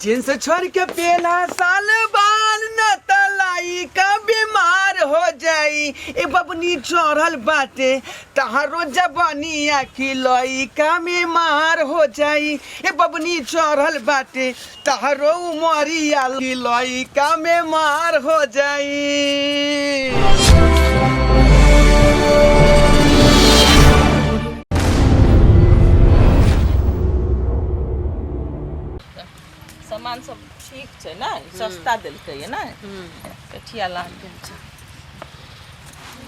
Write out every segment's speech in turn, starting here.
Jeans छोड़ के पेला साल बाल न तलाई का बीमार हो जाई। ए बबनी चढ़ल बाटे तहारो जवानी खिलई का बीमार हो जाई। ए बबनी चढ़ल बाटे तहारो उमरिया खिलई का बीमार हो जाई। सामान सब ठीक छै ने, सस्ता देलकै ये ने। पेठिया लाग गेल छै।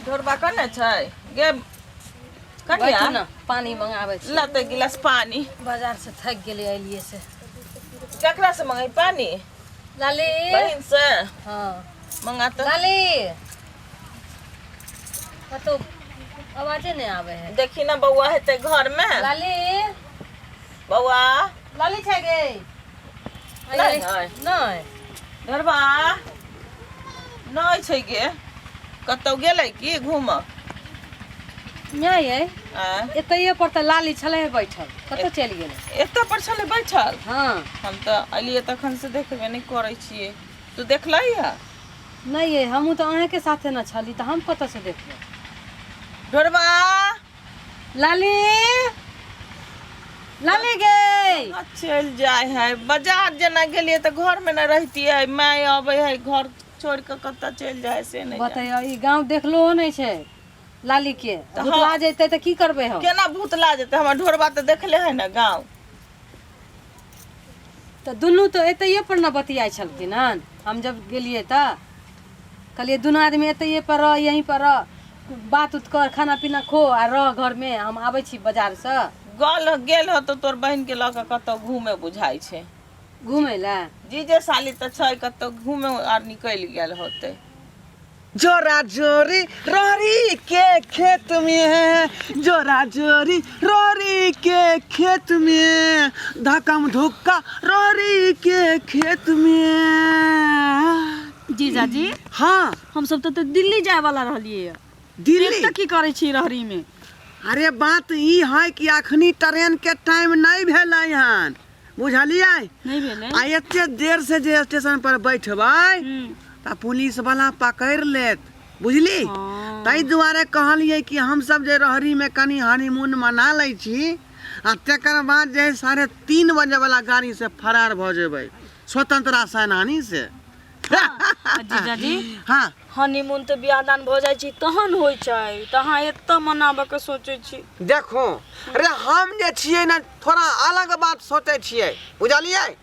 ढोरबा कने छै गे कनिया? बैठू ने, पानी मंगाबै छी। ला तऽ गिलास पानी। बाजार से थाकि गेलियै एलियै से। ककरा से मंगाई पानी? लाली। बहिन से? हाँ। मंगा तऽ। लाली, कतौ आवाजे नहि आबै है। देखी ने बौआ हेतै घर में। लाली। बौआ। लाली छै गे? नहि, नहि। नहि। ढोरबा नहि छै गे, कतौ गेलै की घूमऽ? नहि अइ। आँय? एतैये पर तऽ लाली छलै हे बैठल, कतऽ चलि गेलै? एतऽ पर छलै बैठल? हाँ। हम तऽ एलियै तखन से देखबे नहि करै छियै। तू देखलही हँ? नहि अइ, हमहूँ तऽ अहाँके साथे ने छली, तऽ हम कतऽ से देखबै। ढोरबा। लाली, लाली गे। चलि जाइ है बाजार। जेना गेलियै तऽ घरमे नहि रहितियै, माय अबै है, घर छोड़ि कऽ कतऽ चलि जाइ से नहि जानि। बतैयौ, ई गाँव देखलो नहि छै लाली के। तऽ भुतला जेतै तऽ की करबै हम? केना भूतला जेतै? हमर ढोरबा तऽ देखले है ने गाँव। तऽ दुनू तऽ एतैये पर ने बतियाइ छलखिन हन। हम जब गेलियै तऽ कहलियै, दुनू आदमी एतैये पर रह, यहीं पर रह, बात उत कर, खाना पीना खो आ रह घरमे, हम आबै छी बाजारसँ। गल गेल हो तऽ तोर बहिनके लऽ कऽ कतहु घूमे बुझाइ छै। घुमै लए? जीजे साली तऽ छै, कतहु घूमे आर निकलि गेल होतै। जोरा जोरी रोरी के खेत में, जोरा जोरी रोरी के खेत में, धक्कम धुक्का रोरी के खेत में। जीजाजी। हाँ। हम सब तऽ दिल्ली जाय वाला रहलियै। दिल्ली? तऽ की करै छी रहरी में? अरे बात ई है कि अखनी ट्रेन के टाइम नहीं भेलै हन, बुझलियै? नहि भेलै। आ एते देर से जे स्टेशन पर बैठबै तऽ पुलिस वाला पकड़ि लेत, बुझली? ताहि दुआरे कहलियै कि हमसब जे रहरी में कनि हनीमून मना लै छी आ तकर बाद जे है 3:30 बजे वाला गाड़ी से फरार भऽ जेबै स्वतंत्रता सेनानी से। जीजाजी। हाँ। हनीमून तऽ बियाह दान भऽ जाइ छै तहन होइ छै, तऽ अहाँ एतऽ मनाबऽ के सोचै छी? देखो रे, हम जे छियै ने थोड़ा अलग बात सोचै छियै, बुझलियै?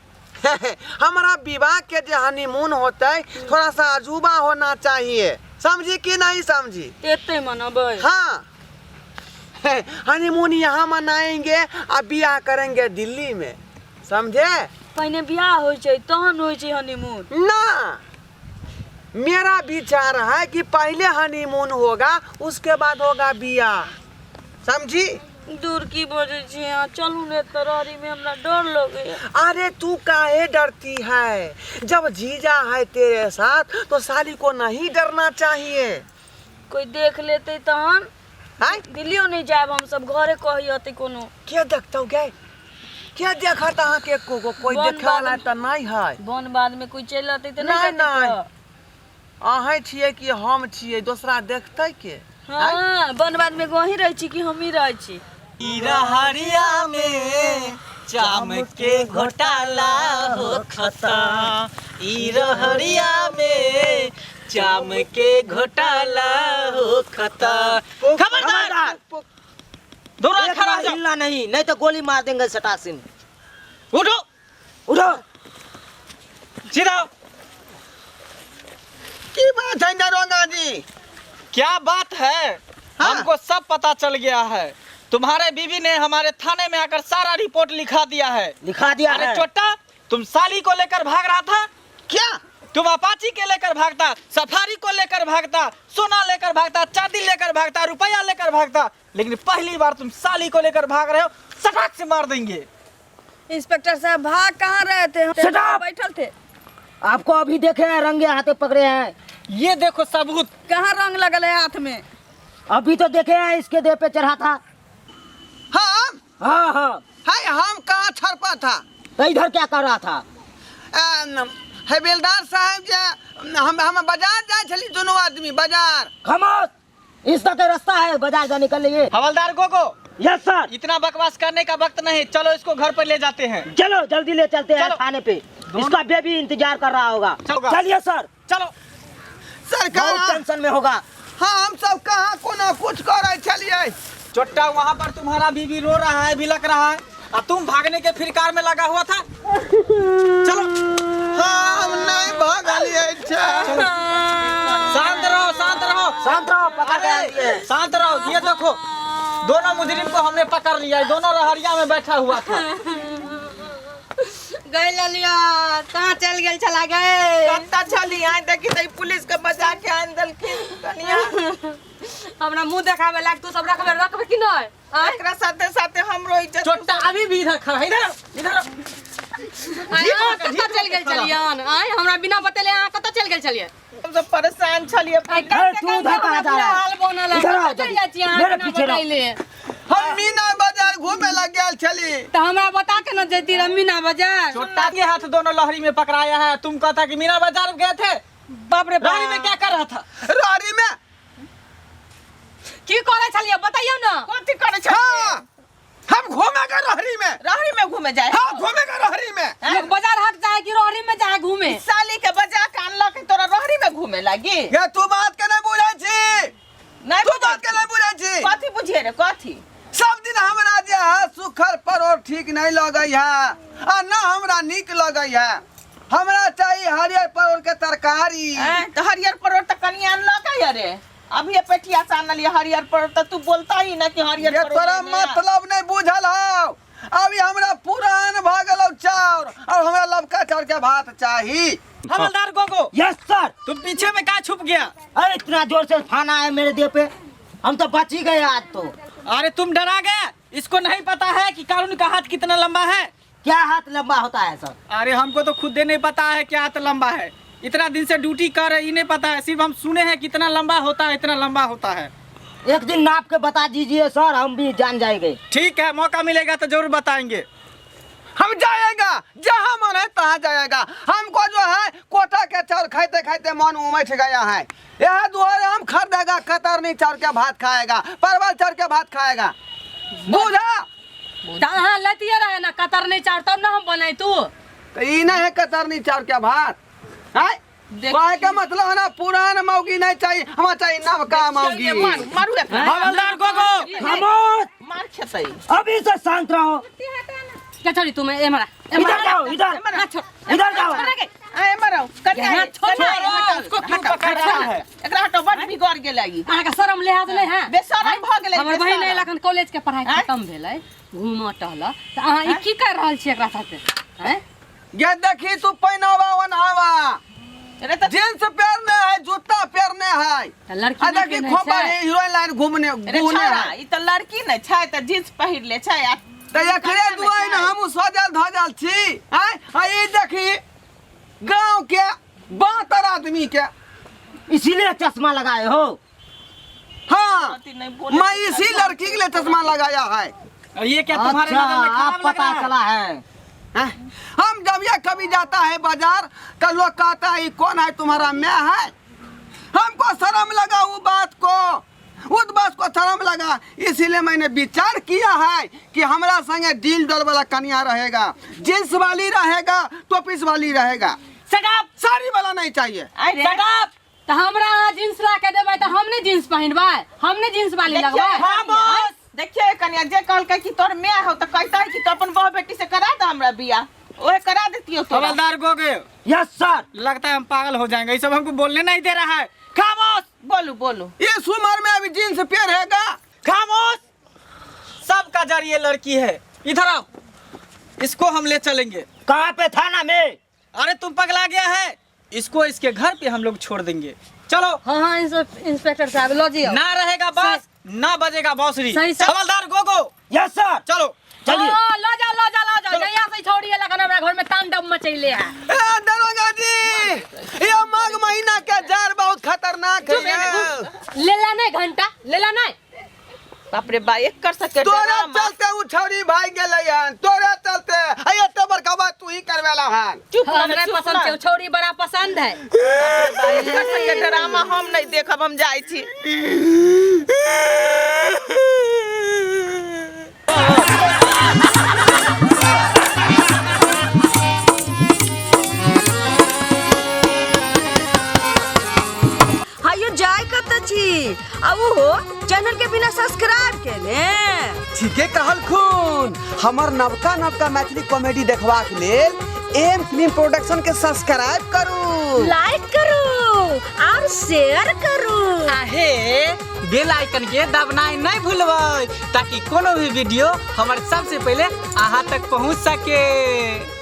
हमारा विवाह के जे हनीमून होतै थोड़ा सा अजूबा होना चाहिए, समझी कि नहीं समझी? एतै मनबै? हाँ, हनीमून यहाँ मनाएंगे आ बियाह करेंगे दिल्ली में, समझे? पहिने बियाह होइ छै तहन होइ छै हनीमून। ना, मेरा विचार है कि पहले हनीमून होगा, उसके बाद होगा बियाह, समझी? दूर की बजै छी अहाँ, चलू ने एतऽ, रहरीमे हमरा डर लगैया। अरे तू काहे डरती है? जब जीजा है तेरे साथ तो साली को नहीं डरना चाहिए। कोई देख लेतै तहन? आँय? दिल्लियो नहि जायब हमसब, घरे कही अतै कोनो। के देखतौ गे? के देखत अहाँके? एको गो कोई वन देखे वाला बाद- तऽ नहीं है। वन बादमे कोई चलि अतै तऽ नहि, नहि कहतै? नहि। तऽ अहें छियै कि हम छियै, दोसरा देखतै के? हँ, वन बादमे एगो अहीं रहै छी कि हमही रहै छी? हरिया में चाम के घोटाला हो खता, ई रहरिया में चाम के घोटाला हो खता। खबरदार, दोनों एक खड़ा बार हो जाओ। हिलना नहीं, नहीं तो गोली मार देंगे सटासिन। उठो। उठो। सीधा हो। की बात है दरोगा जी? क्या बात है? हाँ। हमको सब पता चल गया है। तुम्हारे बीवी ने हमारे थाने में आकर सारा रिपोर्ट लिखा दिया है। लिखा दिया अरे है। चोटा, तुम साली को लेकर भाग रहा था। क्या? तुम अपाची के लेकर भागता, सफारी को लेकर भागता, सोना लेकर भागता, चांदी लेकर भागता, रुपया लेकर भागता, लेकिन पहली बार तुम साली को लेकर भाग रहे हो, सटाक से मार देंगे। इंस्पेक्टर साहब, भाग कहाँ रहे थे हम? Shut up! बैठल थे। आपको अभी देखे हैं, रंगे हाथे पकड़े हैं। ये देखो सबूत। कहाँ रंग लगल है हाथ में? अभी तो देखे हैं, इसके देह पे चढ़ा था। हम? हाँ हाँ। हाय, हम कहाँ छड़पा था? तो इधर क्या कर रहा था? हवेलदार साहब जे हम बाजार जाइ छली दुनू आदमी बाजार। खामोश, इस तक रास्ता है बाजार जाने के लिए। हवलदार गोगो। Yes sir. इतना बकवास करने का वक्त नहीं, चलो इसको घर पर ले जाते हैं। चलो जल्दी ले चलते हैं चलो। थाने पे, इसका बेबी इंतजार कर रहा होगा। चलो। चलिए सर। चलो। सरकार बहुत टेंशन में होगा। हाँ, हम सब कहाँ कोनो कुछ करे छलिए। चोट्टा वहाँ पर तुम्हारा बीबी रो रहा है, बिलक रहा है, और तुम भागने के फिरकार में लगा हुआ था। चलो। हाँ, हम नहीं भागलिए। शांत रहो, शांत रहो, शांत रहो, पकड़ के अरे, आइए। शांत रहो। ये देखो दोनों मुजरिम को हमने पकड़ लिया है, दोनों रहरिया में बैठा हुआ था। गए ललिया कहाँ चल गेल चला गए? कत्ता छली आइ देखी त ई पुलिस के बजा के आनि देलखिन कनिया। हमरा मुंह देखाबे लायक तू सब रखबे रखबे कि नहीं? आँय? एकरा साथे साथे हमरो इज्जत। चोट्टा अभी भी इधर खड़ा है, इधर इधर। आँय, अहाँ कतऽ चलि गेल छलियन? आँय, हमरा बिना बतेले अहाँ कतऽ चलि गेल छलियै? हम सब परेशान छलियै। आँय, अरे, तू उधर कहाँ जा रहा है? हाल बनल है। इधर आओ, कतऽ चलि जाइ छी अहाँ मेरे बिना पीछे रहो। बतैले? हम मीना बाजार घूमे लग गेल छली। तऽ हमरा बता के न जैती रह मीना बाजार। चोट्टा के हाथ दोनों लहरी में पकड़ाया है, तुम कहता कि मीना बाजार गए थे। बाप रे लहरी में क्या कर रहा था? रहरी में की करै छलियै बताइयौ न। कथी करै छलियै? हाँ, हम घूमेगा रहरी में। रहरी में घूमे जाए? हाँ, घूमेगा रहरी में। लोग बाजार हाट जाए कि रोहरी में जाए घूमे? साली के बजा के अनलक तोरा रहरी में घूमे लागी। ये तू बात के नहीं बुझै छी। नहीं तू बात के नहीं बुझै छी। कथी बुझिए रे कथी? सब दिन हमरा जे है सुखल परोर ठीक नहीं लगै है आ न हमरा नीक लगै है। हमरा चाहिए हरियर परोर के तरकारी। तो हरियर परोर त कनिया अनलक है रे, अभी ये पेटिया से आनलिए हरियर परोर, त तू बोलता ही ना कि हरियर ये परोर तोरा लेने आ। मतलब नहीं बुझल हौ। अभी हमरा पुरान भऽ गेलौ चाउर और हमरा लबका चाउर के भात चाही। हवलदार गोगो। Yes sir. तुम पीछे में कहाँ छुप गया? अरे इतना जोर से फाना है मेरे देह पे, हम तो बच ही गए आज तो। अरे तुम डरा गए, इसको नहीं पता है कि कानून का हाथ कितना लंबा है। क्या हाथ लंबा होता है सर? अरे हमको तो खुद नहीं पता है क्या हाथ लंबा है, इतना दिन से ड्यूटी कर रहे, ये नहीं पता है, सिर्फ हम सुने हैं कितना लंबा होता है, इतना लंबा होता है। एक दिन नाप के बता दीजिए सर, हम भी जान जाएंगे। ठीक है, मौका मिलेगा तो जरूर बताएंगे। हम जाएगा जहाँ मन है तहाँ जाएगा। हमको जो है कोटा के चावल खाते खाते मन उमठ गया है, यह दुआरे हम खरीदेगा कतरनी चावल के भात खाएगा, परवल चावल के भात खाएगा। बुझा? तऽ अहाँ लैतियै रहे ना कतरनी चाउर तब ना हम बनैतू। तो ई नहीं है कतरनी चावल के भात है। कहे के मतलब है ना पुरान मौगी नहीं चाहिए, हमारा चाहिए नवका मौगी। मार मारू एकरा। हवलदार गोगो। खामोश। मार खेतै। अभी से शांत रहो। क्या छोड़ी तुम एमरा इधर जाओ, इधर इधर जाओ। आए मरो कन्या यहाँ छोड़ो, कन्या उसको क्यों पकड़ रहा है? एकरा हटो, बड बिगड़ गेलै ई। अहाँके शरम लिहाज नहीं है? बेशरम भऽ गेलै। हमर बहिन बेशरम। अयलक हन, कॉलेज के पढ़ाई आँय? खत्म भेलै, घूमऽ टहलऽ, तऽ अहाँ ई की कर रहल छी एकरा साथे? आँय? ये देखी तू पहनावा ओनावा, रे त जींस पहनने है, जूता पहनने है। तऽ लड़की आ नहि देखी पहिनै खोपा छै? हीरोइन लाइन घूमने रे घूमने छोड़ा, है। ई त लड़की नै छै त जींस पहिर ले छै आ तऽ एकरे दुआरे ने हमहूँ सजल धजल छी। आँय, आ ई देखी गाँव के 72 आदमी के, इसीलिए चश्मा लगाए हो। हाँ, अथी नहीं बोले। मैं इसी लड़की के लिए चश्मा लगाया है। और ये क्या तुम्हारे अच्छा नजर में खराब आप लग पता रहा है? चला है। हैं? हम जब ये कभी जाता है बाजार तो लोग कहता है "ई कौन है तुम्हारा मैं है।" हमको शर्म लगा वो बात को, उस बात को शर्म लगा, इसीलिए मैंने विचार किया है कि हमरा संगे डील डोल वाला कन्या रहेगा, जींस वाली रहेगा, टोपीस वाली रहेगा, Shut up! Sari वाला नहीं चाहिए। आइ रे Shut up! तऽ हमरा अहाँ जींस ला के देबै तऽ हम नहि जींस पहिनबै? हम नहि जींस वाली देखियौ लगबै? खामोश। देखियौ कन्या, जे कहलकै कि तोर my हो त कहता है कि तू अपन बहू बेटी से करा दे हमरा बियाह, ओहे करा देतियो तोरा। हवलदार गोगे। Yes sir. लगता है हम पागल हो जाएंगे, ये सब हमको बोलने नहीं दे रहा है। खामोश। बोलू बोलू। इस उम्र में अभी जींस पहनेगा? खामोश। सबका जरिए लड़की है, इधर आओ, इसको हम ले चलेंगे। कहाँ पे थाना में? अरे तुम पगला गया है, इसको इसके घर पे हम लोग छोड़ देंगे। चलो। हाँ हाँ इंस्पेक्टर साहब लऽ जइयौ। ना रहेगा बास ना बजेगा बांसुरी। सही सही। हवलदार गोगो। Yes sir. चलो। चलिए। हाँ, लऽ जाओ लऽ जाओ लऽ जाओ। जहिया से छोड़ी एलक हन हमरा घर में तांडव मचैले है। ए दरोगा जी, ये माघ महीना के जार बहुत खतरनाक है। लेला नहीं घंटा, लेला नहीं। बाप रे बा, एकर सबके तोरा ड्रामा। चलते उ छौरी भाग गेलै हन, तोरा चलते। अरे एते बड़का बात तू ही करवेला हन। चुप ना, हमरा चुप पसंद ना। छै, छौरी बड़ा पसंद है। एकर सबके ड्रामा हम नहीं देखब, हम जाइ छी। हायो जाय कतऽ छी आ ओहो चैनल के बिना सब्सक्राइब केने? ठीके कहल खून, हमर नवका नवका मैथिली कॉमेडी देखबाक लेल एम फिल्म प्रोडक्शन के सब्सक्राइब करू, लाइक करू और शेयर करू। आहे बेल आइकन के दबनाइ नहीं भूलबै ताकि कोनो भी वीडियो हमर सबसे पहले अहाँ तक पहुँच सके।